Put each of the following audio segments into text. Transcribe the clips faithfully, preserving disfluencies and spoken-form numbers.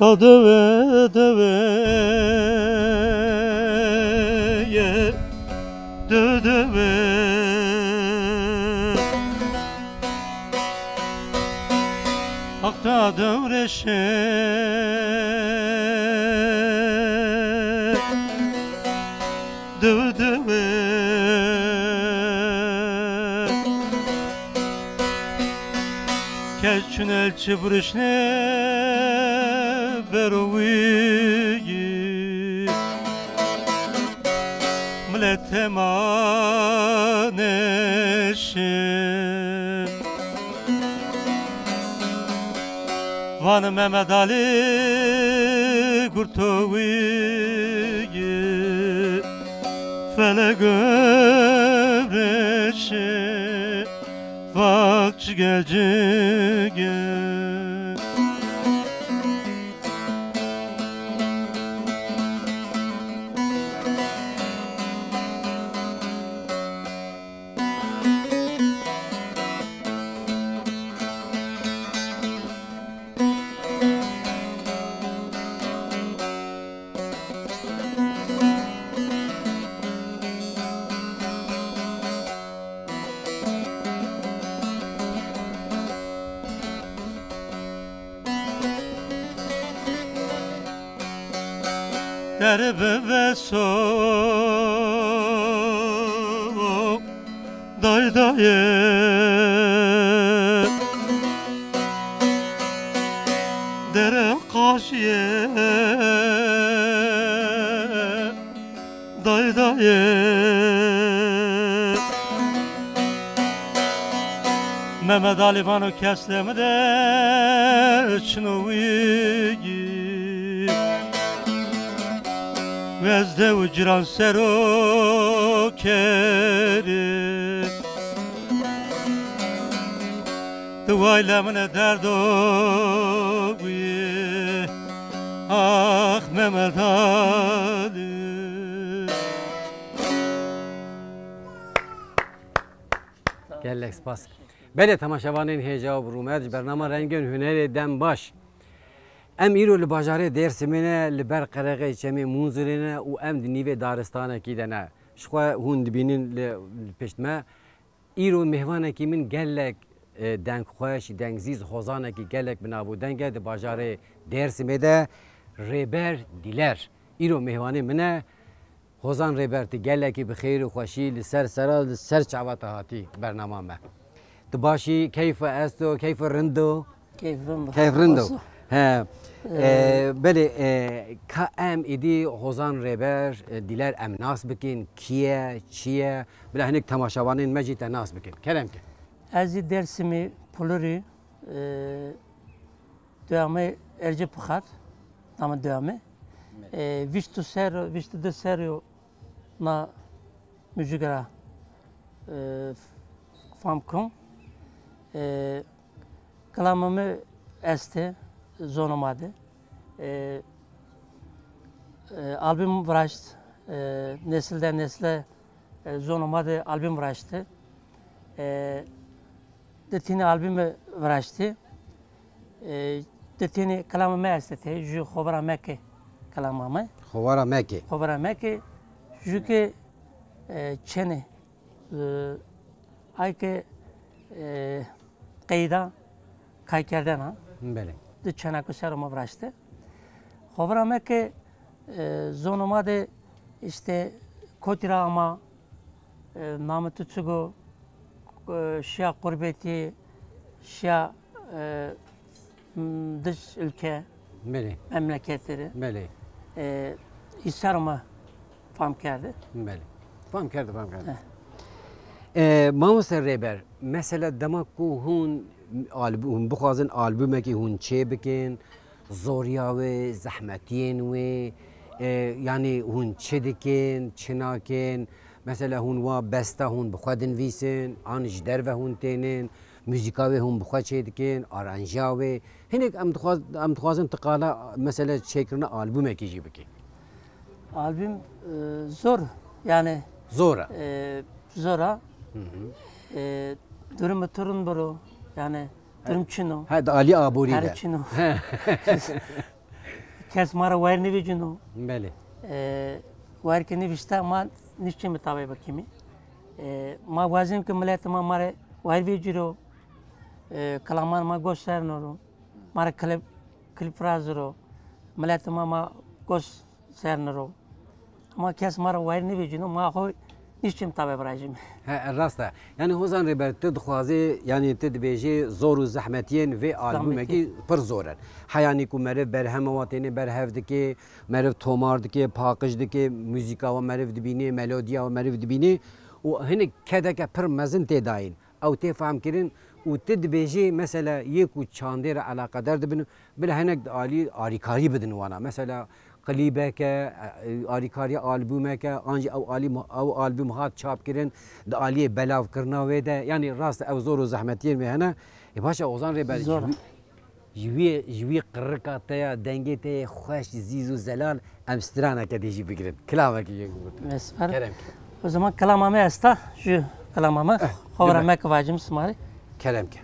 Ta dewe dewe ye, dewe dewe. Haqta dewreşe, dewe dewe. Kes çune çi burişne bero wî. Millet hema neşe. Van Mehmet Ali gurto wî. Felek gövreşe. Vak çi gecige. Derbe ve so day daye. Dere qaşiye. Day daye. Mehmet Ali vano kesle mi de çino wî. Wezde û ciran sero kere. Tu wayla min e derdo wî. Ax Mehmet Ali. Gelek spas. Belê temaşevanên hêja û rûmet ji bernama Rengên Hunerê dem baş. Em îro li bajarê Dêrsimê ne, li ber qereqê çemê Munzurê ne û em di nîvê daristanekî de ne. Ji xwe hûn dibînin li, li pişt me. Îro mêvanekî min gelek, e, dengxweş, dengzîz, hozanekî gelek bi nav û deng e di bajarê Dêrsimê de, Rêber Dîler. Îro mêvanê min e. Hozan Rêber, tu gelekî bi xêr û xweşî li ser sera, li ser çava te hatî bernama me. Tu başî, keyfa esto, keyfa rindo? Keyf rindo. Keyf rindo. Olsun. He. Ee, E, belê, e, ka em îdî Hozan Rêber, e, Dîler em nas bikin, kî ye, çi ye? Bila hinek temaşevanên me jî te nas bikin. Kerem ke. Ez jî Dêrsimî Pulurî, e, dewamê Ercî Pixar, namê dewamê. E, vîst û ser, vîst û du serî na muzîk ra, e, fam kum. E, kilama mi este, zonê ma de. E, e, album viraşt, e, nesil de nesle, e, zonê ma de album viraşte. E, Di tînî albûmê viraştî. E, di tînî kilama me estetê, ji Xovara Mekê kilama me. Xovara Mekê. Xovara Mekê, ji ke, e, çenê, e, ay ke, e, qeyda kaykerdena. Belê. Di çena ku ser ma viraştî. Xovara Mekê, e, zonê ma de işte kotî ra ama, e, namê tu çi go, e, şiya qurbetî, şiya, e, m, dış ülke, Belê. Memleketleri. Belê. E, îsar ma fam kerde. Belê. Fam kerde, fam kerde. He. E, Mamoste Rêber, mesela dema ku hûn albû-, hûn bixwazin albûmekî hûn çê bikin, zoriya wê, zehmetiyên wê, e, yanî hûn çi dikin, çi nakin? Mesela hûn wa besta hûn bi xwe dinivîsin, an ji derve hûn tênin, muzîka wê hûn bi xwe çêdikin, aranjiya wê. Hinek em dixwaz-, em dixwazin tu qala mesela çêkirina albûmekî jî bikî. Albûm, e, zor, yani, Zor e. e, zor a. Hı hı. E, durum turun biro, yani, durum çin o. Ha, di alî aborî Her de. çin o. He. kes ma re wayir nivêcino. Belê. E, wayir ke nivîşte ma nişçî mitabê bikîmî. E, ma wazim ke milet ma ma re wayir vêciro. E, kilaman ma goş ser noro. Ma re klip, klip raziro. Milet ma ma goş ser niro. Ama kes ma re wayir nivêcino, ma xwe niştim tabe birajim. He, rast e. Yani Hozan Rêber, tu dixwazî, yani tu dibêjî zor û zehmetiyên vê albûmekî pir zor in. Heyanî ku meriv berhema wa têne berhev dike, meriv tomar dike, paqij dike, muzîka wa meriv dibîne, melodiya wa meriv dibîne û hinek kedeke pir mezin tê dayîn. Ew tê fehmkirin û tu dibêjî, mesela, yê ku çandê re eleqedar dibin, bila hinek di alî alîkarî bidin wana. Mesela, klîbeke, e, alîkariya albûmeke, an jî ew alî mu-, ew albûm hat çapkirin, di aliyê belavkirina wê de. Yanî rast ew zor û zehmetiyên wê hene. Ê, baş e, Ozan Rêber, Zor. ji wî, ji wî, ji wî qirika te ya, dengê te yê xweş, zîz û zelal, em straneke dî jî bigirin. Kilamekî yek bigotin. Mesfer. Kerem ke. O zaman kilama me esta, ji kilama me. Eh, xovra me ki vacim simarî. Kerem ke.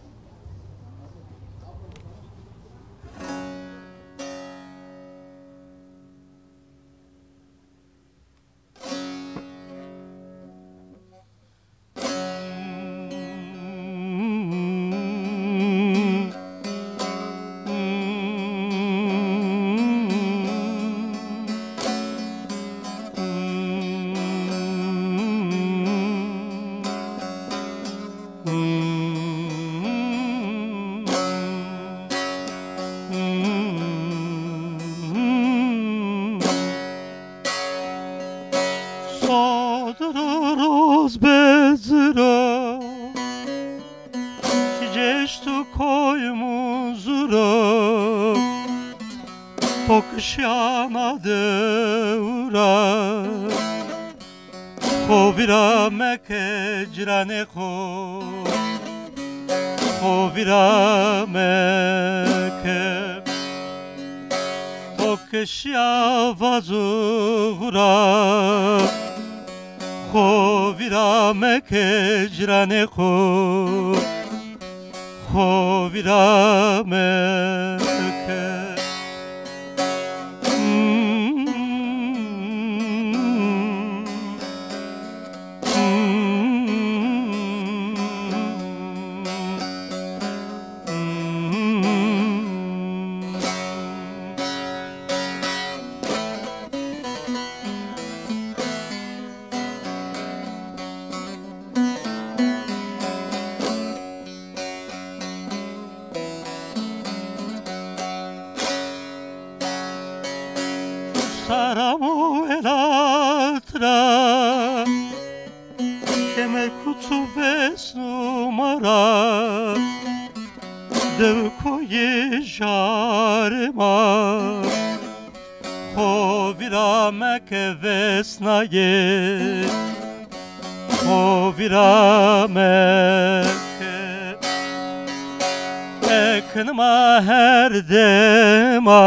Sadra roz bezira, ceştu koymu zura, tokşana devra. Xo vîra meke ciranê xo, xo vîra meke. To kişiya vazo xura, xo vîra meke ciranê xo. Xo vîra meke. Sara mo welat ra, keme kutu vesnu mara, dev koyê jarê ma. Xo vîra meke vesnayê, xo vîra meke. Ekin ma her dema,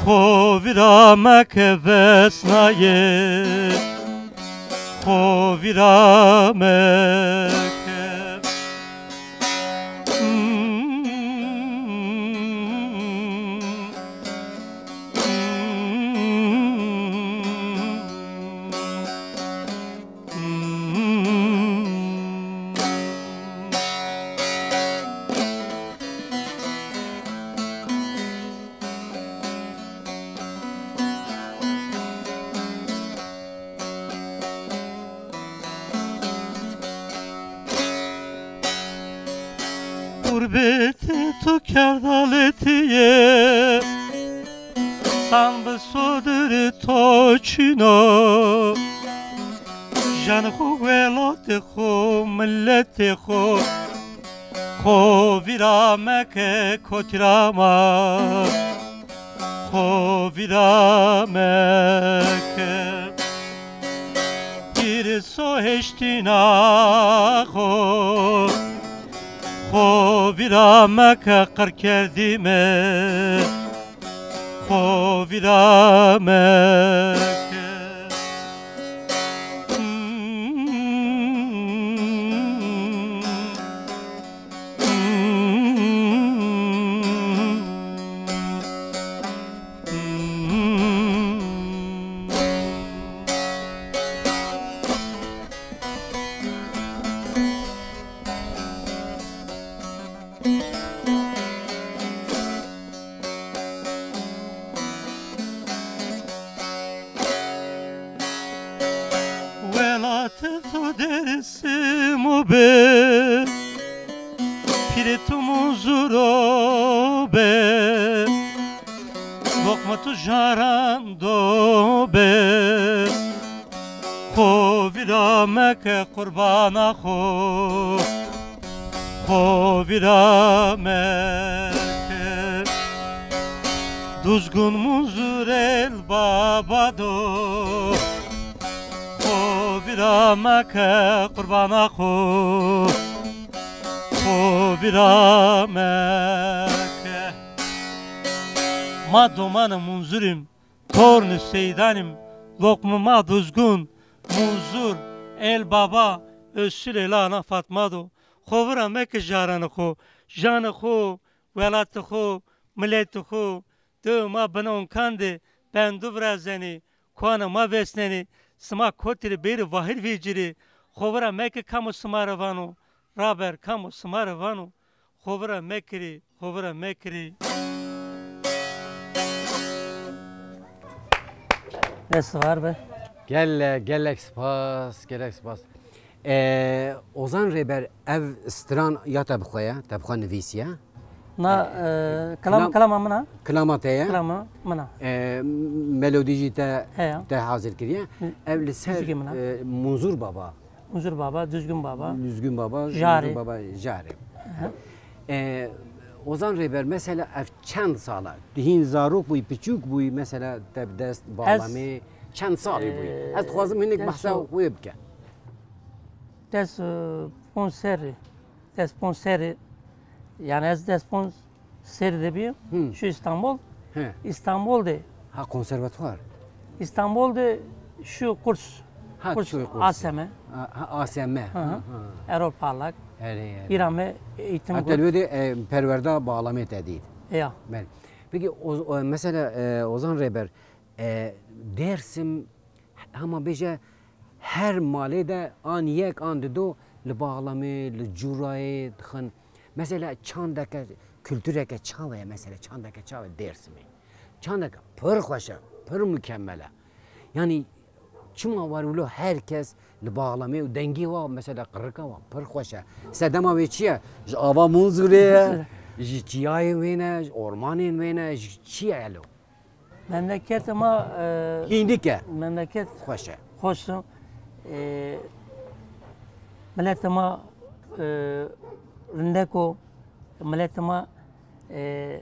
xo vîra meke vesnayê, xo vîra meke. Qurbetê tu kerdaletiye, san bi sodir to çino. Jan xo, welatê xo, miletê xo, xo vîra meke kotirama. Xo vîra meke. Pîr soheştîna xo, xo vîra meke qirkerdî me. Xo vîra meke. Te tu Dêrsim û be, pîrê tu Munzuro be, loqma tu Jarando be. Xo vîra meke qurbana xo, xo vîra meke. Duzgun Munzur el baba do. Xo vîra meke qurbana xo, xo vîra meke. Ma domana Munzurîm, tornî Seydanîm, loqmê ma Duzgun, Munzur, el baba, Özçil ê la ana Fatma do. Xo vîra meke jaranê xo, janê xo, welatê xo, miletê xo, dewê ma bina onkan de bendu virazenê, kuana ma vesnenê, sima kotî rê bêrê vahîr vecîrê, xo vîra meke kamo sima re vano, raber kamo sima re vano, xo vîra mekirê, xo vîra mekirê. Dest var be. Gelek, gelek spas, gelek spas. Ee, Ozan Rêber, ev stran ya te bi xwe ye, te bi xwe nivîsiye? Na, Ee, e, kilam, kilam- kilama min a? Kilama te ye? Kilama min a. Ee, melodî jî te, He ya. te hazir kiriye. Hı, Ev li ser, muzîkê min a. e, Munzur Baba. Munzur Baba, Duzgun Baba. Duzgun Baba, Jarê. Munzur Baba, Jarê. Hı. Ee, Ozan Rêber, mesela ev çend sala? Tu hîn zarok bûyî, piçûk bûyî, mesela te bi dest Ez, bağlamê çend salî bûyî? e, Ez dixwazim hinek dest behsa o- wê bike. Des, e, ponc serrî, des ponc serrî, yani ez des ponc serrî de bî, Hı. şu İstanbul. He. İstanbul de. Ha, konservatuvar. İstanbul de şu kurs. Ha, Kurs şu kurs. A S M. Ha, ha, A S M. Hı hı. Ha, ha. Erol Parlak. Erê, erê. Hîra me eğitim Hatta got. Wê de, e, perwerda bağlamê te dît. Ya. Belê. Peki, o, o, mesela, e, Ozan Rêber, e, Dêrsim, hema bêje, her malê de an yek, an dido li bağlamê, li curayê dixin. Mesela çandeke, kultureke çawa ye, mesela çandeke çawa ye Dêrsimê? Çandeke pir xweş e, pir mukemmel e. Yani çima war wilo her kes li bağlamê û dengê wa, mesela qirika wa pir xweş e. Sedema wê çi ye? Ji ava Munzurê ye, ji çiyayên wê ne, ji ormanên wê ne, ji çi ye elo? Memleketê ma, e, Hîndik e. Memleket Xweş e. Xweş e. E, miletê ma, e, rindek o. Miletê ma, e,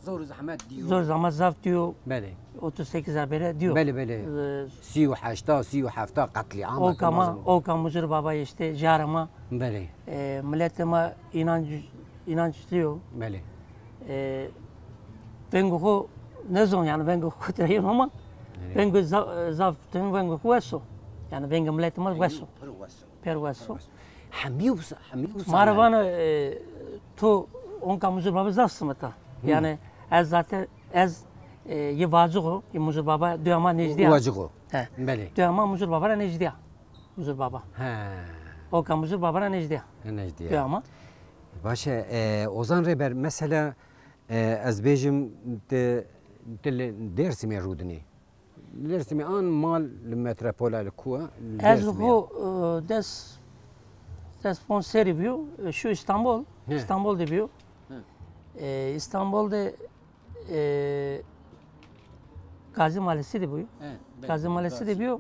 Zor zehmet diyo. Zor zehmet zaf diyo. Belê. Otuz sekiz habere diyo. Belê, belê. E, Sî û heşta, sî û hefta qetlîam Oka ma, oka Muzur Baba işte, jara ma. Belê. E, miletê ma inanç, inançlı yo. Belê. E, vengo xo nezon yani, vengo xo tireyim ama Belê. Vengo za-, zaf tun vengo xo weso. Yani vengo miletê ma weso. Pir weso. Pir weso. Hemî wisa, hemî wisa. Mara vano, e, tu onka Muzur Baba zaf simita. Hı. Yani ez zaten, ez, e, yê Vacixo, yê Muzur Baba duya ma nêjdî ya. Vacixo. He. Belê. Duya ma Muzur Baba ra nêjdî ya. Muzur Baba. He. Oka Muzur Baba ra nêjdî ya. Nêjdî ya. Duya ma. Baş e, e, Ozan Rêber, mesela, e, ez bêjim, te, te li Dêrsimê rûdinî. Dêrsimê an mal li metropola li ku e? Li Ez Dêrsimê xo, ye. E, des, des ponc serî bîyo, e, şu İstanbul, He. İstanbul de bîyo. He. E, İstanbul de, e, Gazi Mahallesi de bîyo. He, belê, Gazi Mahallesi de Gazi. Bîyo.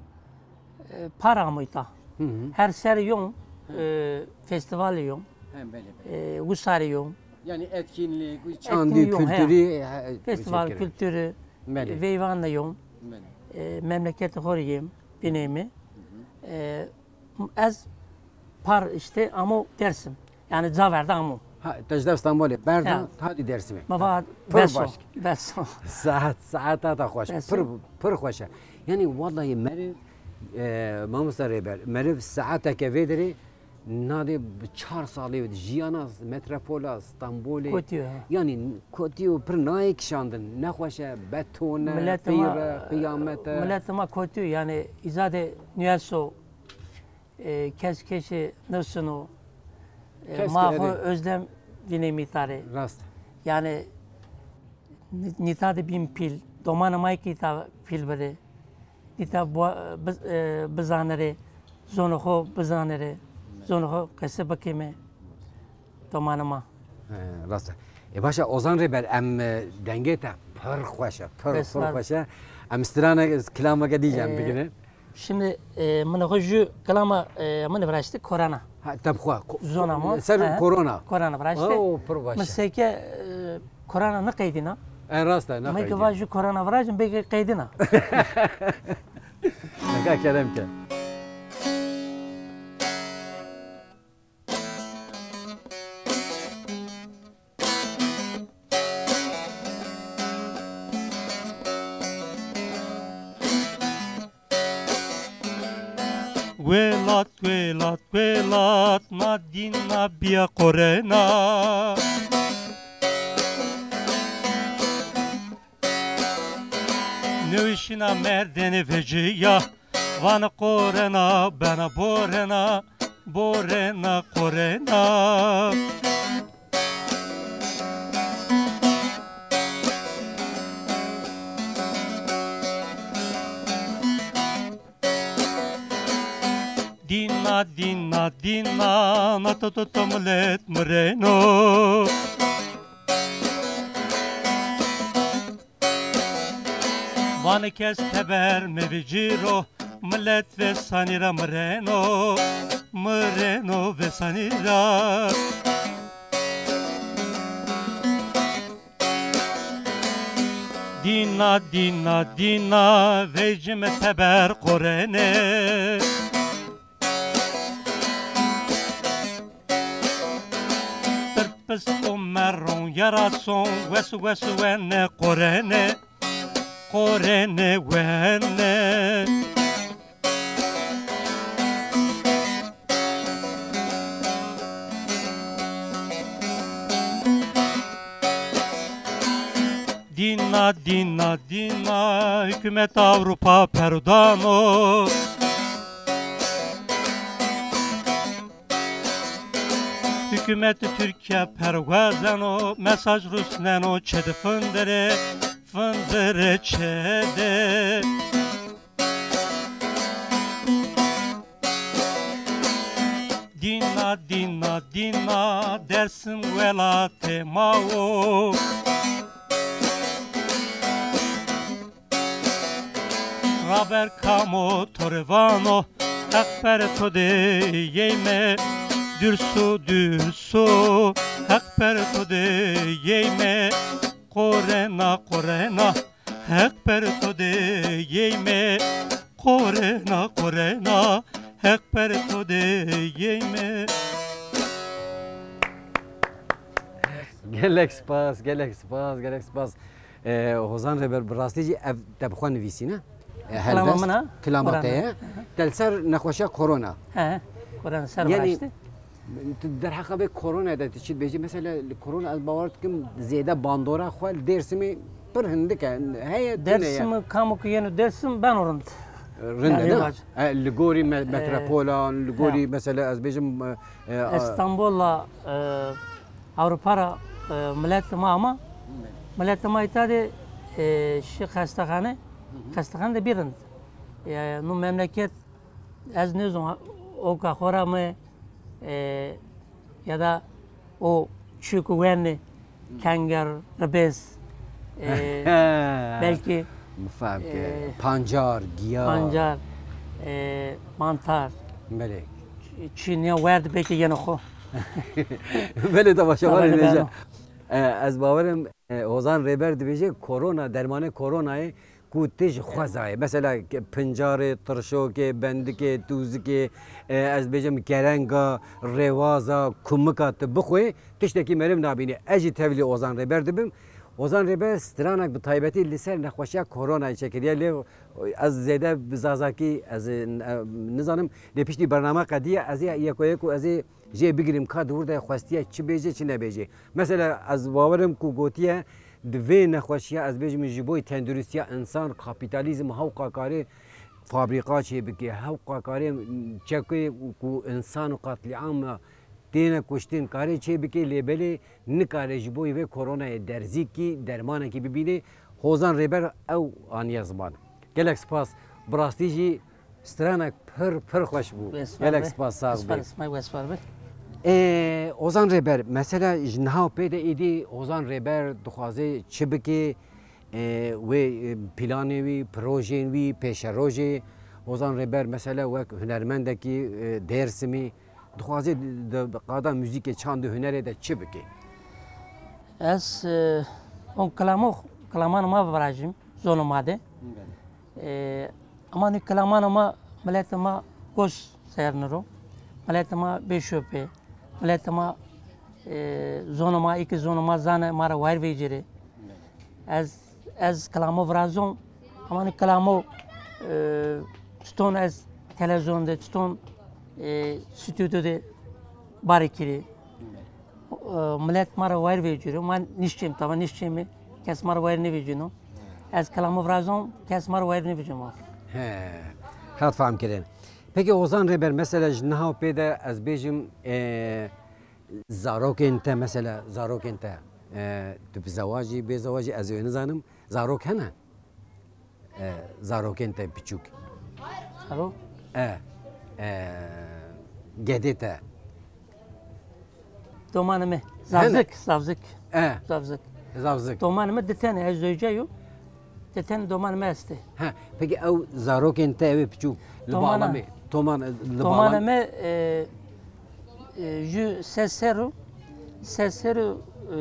E, para amita. Hı hı. Her serî yom, He. E, festivalê yom. He, belê, belê. E, wisarê yom. Yani etkinlik, Etkinlik Çandî, yom, he. Kültürü, he, Festival çekirê. Kültürü, Belê. Veyvan de yom. Belê. E, memleketê xo rê yêm, binê me. Hı hı. E, ez par işte amo Dersim. Yani caverda amo. Ha, te ji dev Stenbolê berda, Ya. Hadî Dersimê. Ma va Pir beso, baş. Beso. Saet, saeta ta xweş. Beso. Pir, pir xweş e. Yani vallahi meriv, e, mamosta Rêber, meriv saeteke vê derê Nadê bi çar salê jiyana metropola Stenbolê. Kotiyo, ha. Yani kotiyo pir nayê kişandin. Nexweş e, beton e, Miletê ma, pîr e, qiyamet e. Miletê ma kotiyo, yani îzadê nüyeso, e, kes keşê nusino, e, Kes ma ki xo erê. Özlem vînê mîtarê. Rast. Yani nî-, nîta de bîn pîl, domanê ma ki ta pîl bide. Nîta bu-, biz-, e, bizanirê, zonê xwe bizanê rê, zonê xwe qese bikê me. Domana ma. He, rast e. E, baş e, Ozan Rêber, em, e, dengê te pir xweş e, pir, pir xweş e. Em stranek, kilameke dî em, e, bigire. Şimdi, e, min xwe jû kilama, e, min viraştî korona. Ha, te bi xwe, ko-, zona ma, ser, he, korona. Korona viraştî. Oo, pir baş e. Min seke, e, korona ne qeydîna. E, rast e, ne qeydîna. Min ke va jû korona virajin, belki qeydîna. Neka kerem ke. Welat, welat, welat, na dîna biya qorena. Newişîna merdene veciya, van qorena, bena borena, borena, qorena. Dîna, dîna, dîna, na to, to, to milet mireno. Vanê kes teber mevicîro, milet vesanî ra mireno, mireno vesanî ra. Dîna, dîna, dîna, veycime teber qorene. Pirpis û meron yara son, wes, wes wene qorene, qorene wene. Dîna, dîna, dîna, hikûmeta Ewropa perûdano. Hikûmetê Tirkiye perwezeno, mesaj rusneno, çede findire, findire çede. Dîna, dîna, dîna, Dersim welatê ma wo. Raber kamo to rê vano, heq per to de yeyme, dürsu, dürsu, heq per to de yeyme, qorena, qorena, heq per to de yeyme, qorena, qorena, heq per to de yeyme. Gelek spas, gelek spas, gelek spas. Ee, Hozan Rêber, bi rastî jî ev te bi xwe nivîsîne? Ee, kilama helbest, min e? Kilama te ye. Korona. Te li ser nexweşiya korona. He, korona ser. Yanî, viraştî. Tu derheqa vê korona de tu çi dibêjî? Mesela li korona ez bawer dikim zêde bandora xwe li Dêrsimê pir hindik e. Heye, tune ye. Dêrsim, kamo ku yeno Dêrsim beno rind. Rind e, yanî, değil mi? Baş. E, li gorî me-, e, metropolan, li gorî, ya, mesela ez bêjim, e, e, a- Estanbul'a, e, Avrupa ra, e, millet ma ama, millet ma îta de, e, şi xestexane, xestexane de bî rind. E, nu memleket, ez nêzon, oka xora me, e, ya da o çi ku werne, kenger, ribêz, e, belkî, mi fehm kir, e, pancar, giya. Pancar, e, mantar. Belê. Çi, çi niya werd belkî yeno xo. Belê, te başa. Tabii, vane nêje. E, ez bawerim, e, Hozan Rêber dibêje korona, dermanê koronayê ku tu ji xwezayê, mesela, ke-, pincarê, tirşokê, bendikê, tûzikê, e, ez bêjim kerenga, rêwaza, kumika tu bixwê, tiştekî meriv nabînî. Ez jî tevlî Ozan Rêber dibim. Ozan Rêber stranek bi taybetî li ser nexweşiya koronayê çêkiriye, lê ez zêde bi zazakî ez, e, nizanim, lê piştî bername qediye, ez ê yeko yeko ez ê jê bigirîm ka di wir de xwestiye çi bêje, çi nebêje. Mesela, ez bawerim ku gotiye, di vê nexweşiya, ez bêjim, ji bo tenduristiya însan, kapîtalîzm hewqa karê fabrîka çêbike, hewqa karê çekê ku însan û qatlîama têne kuştin karê çêbike, lê belê nikare ji bo vê koronayê derzîkî, dermanekî bibîne. Hozan Rêber ew aniye ziman. Gelek spas. Bi rastî jî Stranek pir, pir xweş bû. Wes Gelek be. Spas, sax be. Spas, wes be. Ê, Ozan Rêber, mesela ji niha pê de êdî Ozan Rêber dixwaze çi bike? Ê, wê, ê, planê wî, projeyên wî, pêşerojê Ozan Rêber, mesela wek hunermendekî, ê, Dêrsimî, dixwaze di, di qada muzîkê, çand û hunerê de çi bike? Ez, e, on kilamo, kilaman ma virajim, zono ma de. Belê. E, ama ni kilaman ma, millet ma gos serniro. Millet ma bêşope. Millet ma, e, zono ma, iki zono ma zane, ma ra wayir vecire. Belê. Ez, ez kilamo virazom, ama ni kilamo, e, çiton ez televizyon de, çiton, e, stüdyo de bari kiri. E, millet ma ra wayir veciro. Ma nişçim, tamam nişçim. Kes ma ra wayir nevecino. Ez kilamo virazom, kes ma ra wayir nevecino. He, hat fam kirin. Peki Ozan Rêber, mesela ji niha pê de ez bêjim, e, zarokên te, mesela zarokên te, e, tu bi zewacî, bê zewacî, ez ê nizanim, zarok hene? E, zarokên te piçûk. Zarok? E, e, gedê te. Domanê me. Hene? Zavzik, zavzik. E. Zavzik. Zavzik. Domanê me di tenê, ez zewce yo. Di tenê domanê me estê. Ha, peki ew zarokên te ew ê piçûk li Tomana. Bağlamê, toman, li Domanê bağlam- me, e, e, ju ses serû, ses serû, e,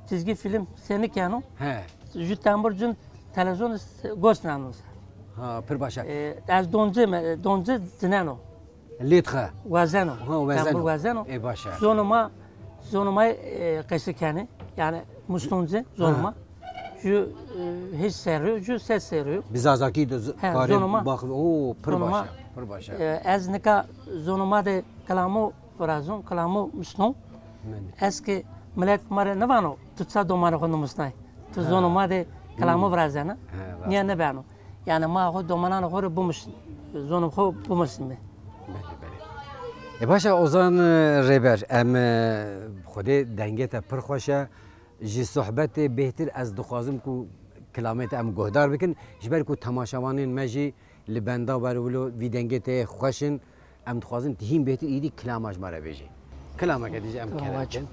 çizgi film senikeno. He. Ju tembur cun televizyon s-, gos nano. Ha, pir baş e. E, ez donce me, donce cineno. Lê dixe. Wezeno. Ha, wezeno. Tembur wezeno. Ê, baş e. Zono ma, zono ma, e, qesikene. Yani mustonce zono ma. Ha. Ju, e, hiç serri, ju ses serri. Bi zazakî de z-, He, karin zono ma. Bak, o, pir Zono baş ma. E, pir baş e. E, ez nika zono ma de kilamo virazon, kilamo musnon. Belê. Ez ki millet ma re nivano, tu ça domanê xwe nimusnay. Tu Ha. zono ma de kilamo Hmm. virazene. He, rast. Niye nibeno? Yani ma xwe domanan xwe re bimus-, zonim xwe bimusîme. Belê, belê. E, baş e Ozan, e, Rêber, em, e, Xwedê dengê te pir xweş e. Ji sohbetê bêhtir ez dixwazim ku kilamê te em guhdar bikin. Ji ber ku temaşevanên me jî li benda ber wilo vî dengê te yê xweş in. Em dixwazin tu hîn bêhtir êdî kilama ji me re bêjî. Kilameke dî jî em Kilama kerem çi? bikin.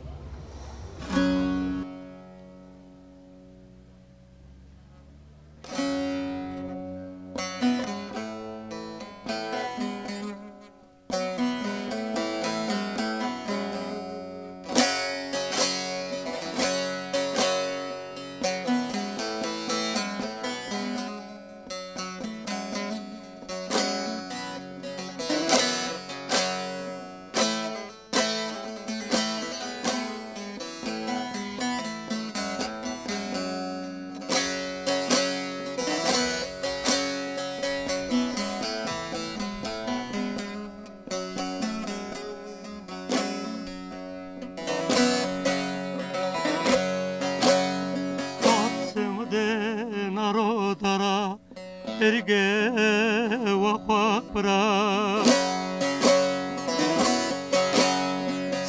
Qasim de naro dara, erge wa xwe bira.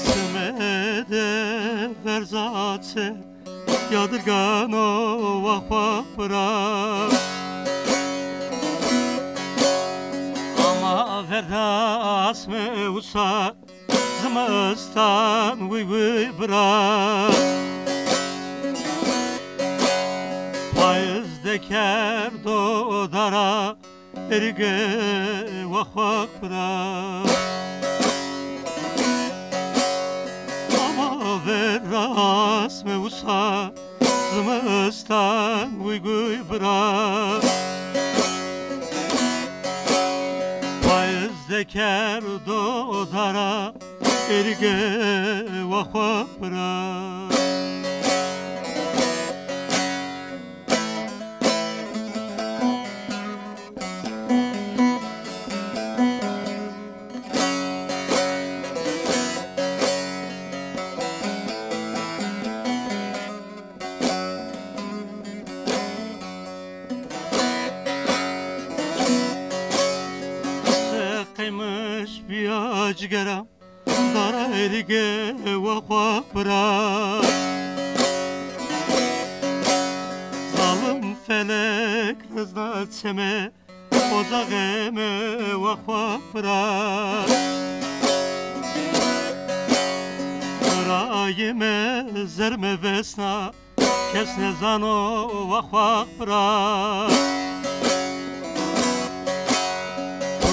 Simede verza çe, yadirgano wa xwe bira. Ama verda asme usa, zimistan wî wî bira. Payez dekerdo dara, erge wa xwe bira. Ama ver rast me wisa, zimistan wî guy bira. Payez dekerdo dara, erge wa xwe bira. Qeymiş biya cigera, dara erîge we xwe bira. Zalim felek rizna çeme, Ozaxê me wex wex bira. Birayê me zer me vesna, kes nezano wex wex bira.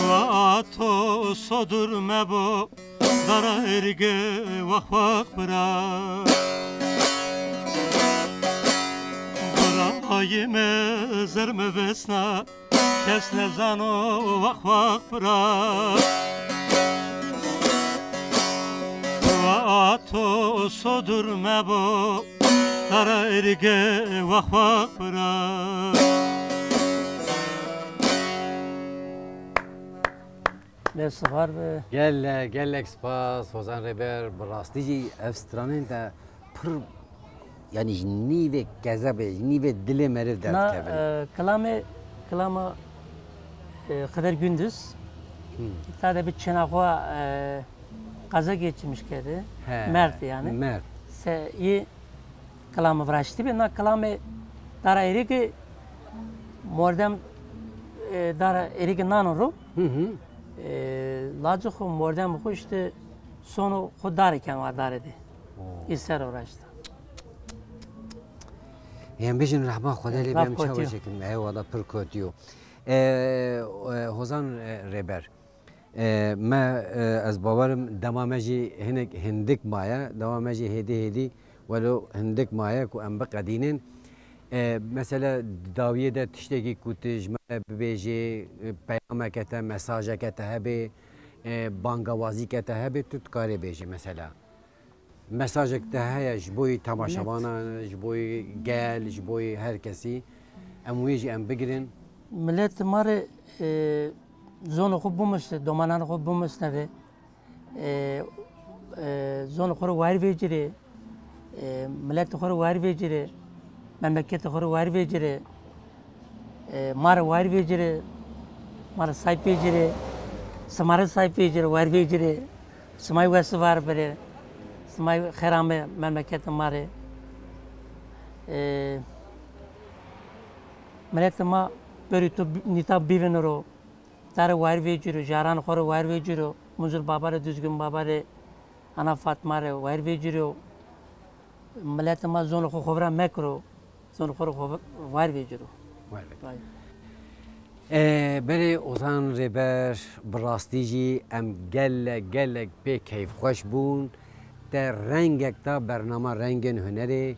Wa to sodur me bo, dara erge wex wex bira. Birayê me zer me vesna, kes nezano wex wex bira. Wa to sodur me bo, dara erge wex wex bira. Dest xar be. Gelek, gelek spas, Hozan Rêber, bi rastî jî ev stranên te pir, yanî ji nîvê kezebê, ji nîvê dilê meriv Na, derdikevin. e, kilamê, kilama, e, Xedir Gündüz. Hmm. Ta de bir çêna xwe, e, kaza geçirmiş kedi. He, Mert yani. Mert. Se, iyi kilama viraştî be. Na kilamê dara êrîkê mordem, e, dara êrîkê nano ro. Hı hı. E, lacê xwe, mordem xwe işte sono xwe dare ken wa dare de. Oo. Î ser o raşta. Em bijin rehma Xwedê lê Raf bem çawa kotiyo. Çekin. Eyvallah, pir kotiyo. E, e, Hozan, e, Rêber. E, me, e, ez bawerim dema me jî hinek hindik maye, dema me jî hêdî hêdî welo hindik maye ku em biqedînin. E, mesela dawiyê de tiştekî ku tu ji me re bibêjê, e, peyameke te, mesajeke te hebe, e, bangawazîke te hebe, tu dikarê bêjî mesela. Mesajek te heye ji bo yî temaşevanan, ji bo yî gel, ji bo yî her kesî, em wê jî em bigirin. Millet ma rê, e, zonê xwe bimusne, domanan xwe bimusne ve, e, e, zonê xwe re wayir vêcirê, e, miletê xwe re wayir vêcirê, memleketê xwe re wayir vêcirê, e, ma re wayir vêcirê, ma re sayp vêcirê, sima re sayp vêcirê, wayir vêcirê. Simay wesivar birê. Simay xêra me memleketê ma rê. E, miletê ma berî tu bi-, nîta bîvin ro. Te re wayir vêcîro, jaran xwe re wayir vêcîro. Munzur Baba re, Düzgün Baba re, Ana Fatma re wayir vêcîro. Miletê ma zonê xwe xovra mekiro, zonê xwe re xwe wayir vêciro. Wayir vêciro. Wayir. E, belê Ozan Rêber, bi rastî jî em gelek, gelek pê keyfxweş bûn. Te rengek da bernama Rengên Hunerê.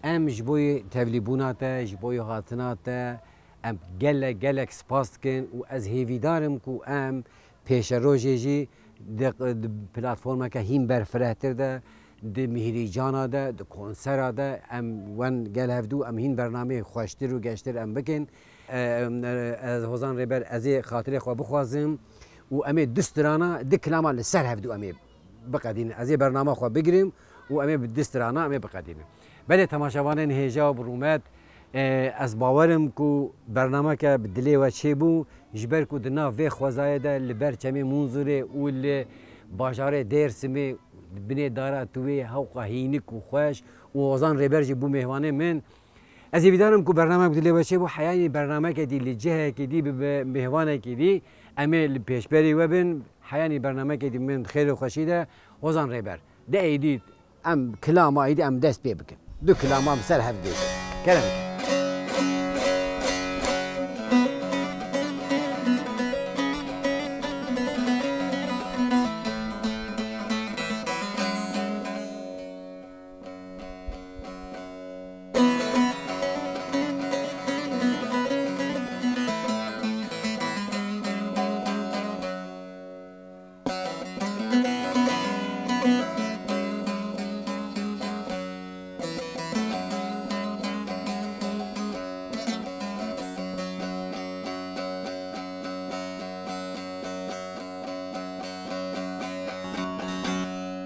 Em ji bo yê tevlîbûna te, ji bo yê hatina te, em gelek, gelek spas dikin û ez hêvîdar im ku em pêşerojê jî di, di platformeke hîn berfirehtir de, di mîhrîcana de, di konsera de em wen gel hevdû, em hîn bernameyê xweştir û geştir em bikin. E, em, e, ez Hozan Rêber, ez ê xatirê xwe bixwazim û em ê du strana, du kilama li ser hevdû em ê biqedînin. Ez ê bernama xwe bigirim û em ê bi du strana em ê biqedînin. Belê temaşevanên hêja û bi rûmet, e, ez bawer im ku bernameke bi dilê we çêbû, ji ber ku di nav vê xwezayê de li ber çemê Munzurê û li bajarê Dêrsimê, binê dara Tuwê, hewqa hînik û xweş û Ozan Rêber jî bû mêhvanê min. Ez hêvîdar im ku bernamek dilê we çêbû, heyanî bernameke dî li cihekî dî bi, bi mêhvanekî dî em ê li pêşberî we bin. Heyanî bernameke dî min xêr û xweşî de. Hozan Rêber, de êdî em kilama êdî em dest pê bikin. Du kilama em ser hev bêjin. Kerem ke.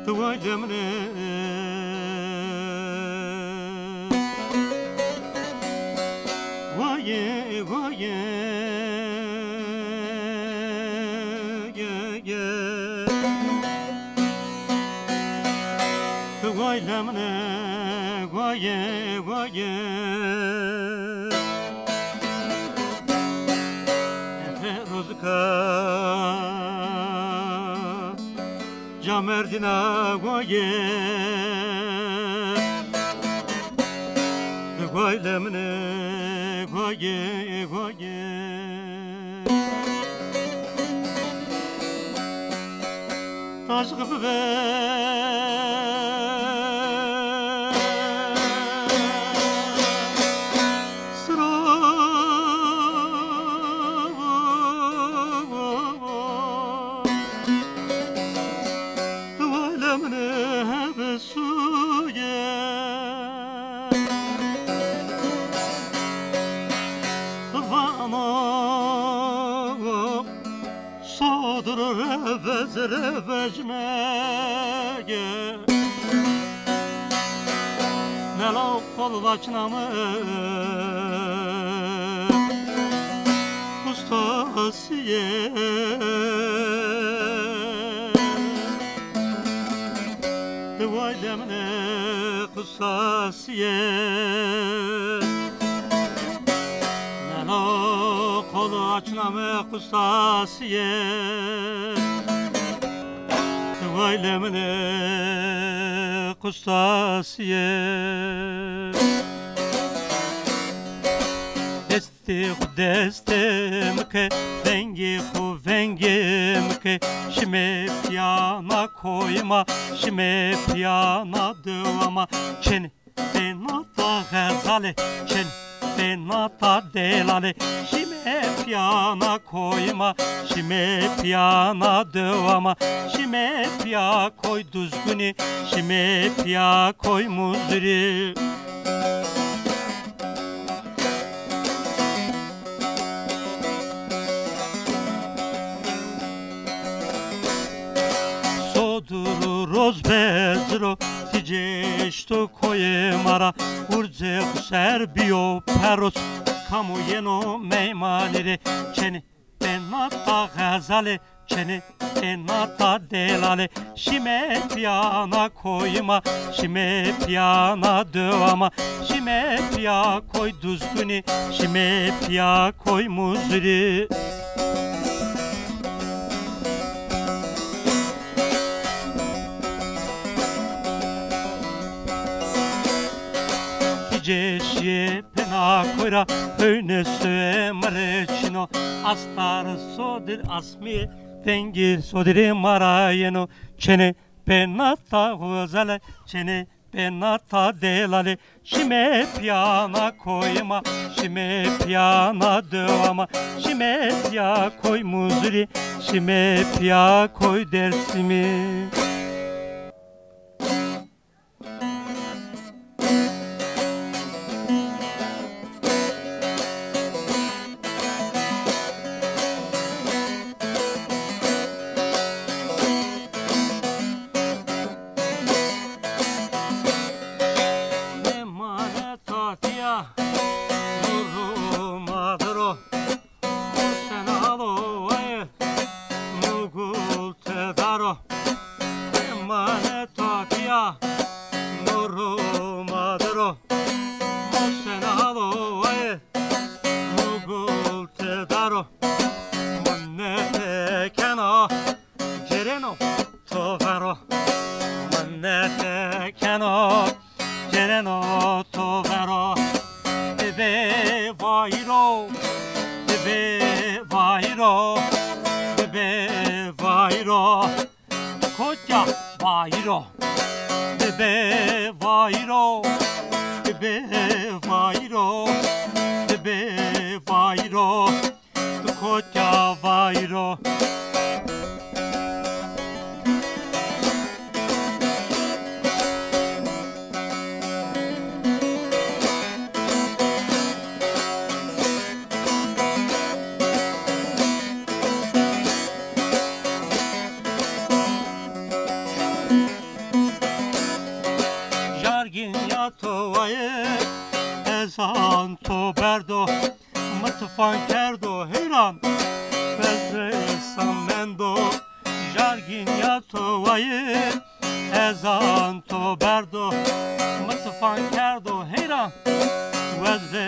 Tu way lê min e. Wayê, wayê, ye, ye. Tu way lê min e, wayê, wayê. Camerdîna goyê, goyle min e, goyê, goyê. Taşq bibe siro. Wele min hebe suye. Vano sodur revez revej mege. Nela qol vaçna me qustasiye. Diway demine qustasiye. Nela qol vaçna me qustasiye. Diway demine qustasiye. Destê xwe destê min ke, vengê xwe vengê min ke, şimê piyana koyê ma, şimê piyana dewa ma, çene pênata xezalê, çene pênata delalê, şimê piyana koyê ma, şimê piyana dewa ma, şimê piya koy Duzgunî, şimê piya koy Muzirî. Sodur û roz beziro, ti cêşto koyê ma ra, urcê xu ser biyo peros, kamo yeno meymanî rê, çene pênata xezalê, çene pênata delalê, şimê piyana koyê ma, şimê piyana dewa ma, şimê piya koy Duzgunî, şimê piya koy Muzirî. Ti cêşiyê pêna koy ra, hewne suye mi rê çino, astar sodir asmî, vengî sodirê ma ra yeno, çene pênata xezalê, çene pênata delalê, şimê piyana koyê ma, şimê piyana dewa ma, şimê piya koy Muzirî, şimê piya koy Dêrsimî. Emaneta tiya nuru madro. Senalo ay mugul tedaro. Emaneta tiya nuru madro. Senalo ay mugul tedaro. Mannete kena cereno to vero. Mannete kena cereno to vero. Dibe vayro, dibe vayro, dibe vayro. Kotya vayro. Dibe vayro, dibe vayro, dibe vayro. Tu kotya vayro. Jargin ya to waye, ezan to berdo. Min tifan kerdo heyran, bezê san mendo. Jargîniya to wayê, ezan to berdo. Min tifan kerdo heyran, wezê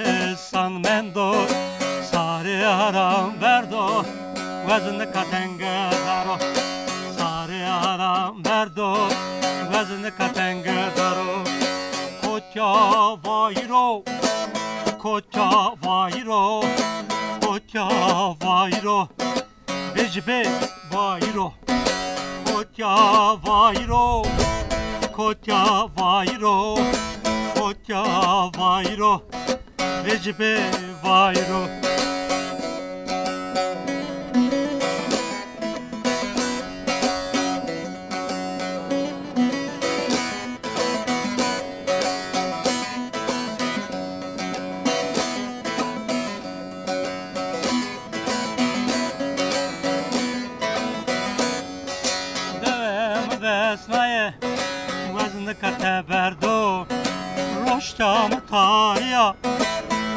san mendo. Sarê haram berdo, Weznika tenge daro, sarê ara merdo, weznika tenge daro. Kotya vayiro, kotya vayiro, kotya vayiro. Vecibê vayiro, kotya vayiro, kotya vayiro, kotya vayiro. Vecibê vayiro. Dewê min vesnaye, weznika te berdo. Roşta min tariya,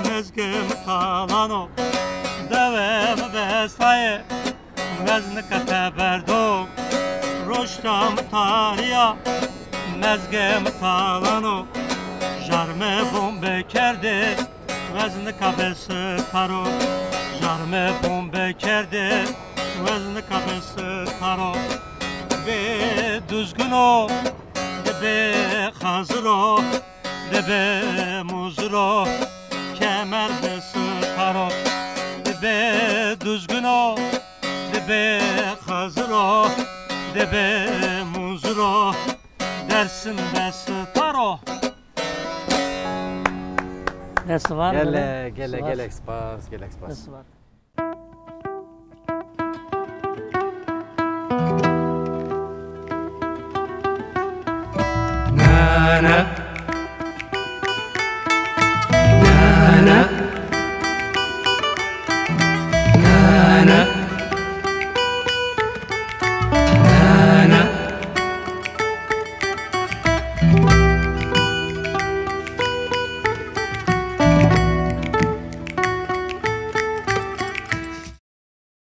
mezgê min talano. Dewê min vesnaye, weznika te berdo. Roşta min tariya, mezgê min talano. Jar me bombe kerde, weznika be sitaro. Jar me bombe kerde, weznika be sitaro. Be duzgino, de be xaziro, de be muziro, kemer be sitaro. De be duzgino, de be xaziro, de be muziro, Dersim be sitaro. Dest var, Gelek, gelek, gelek spas, gelek spas. Dest var.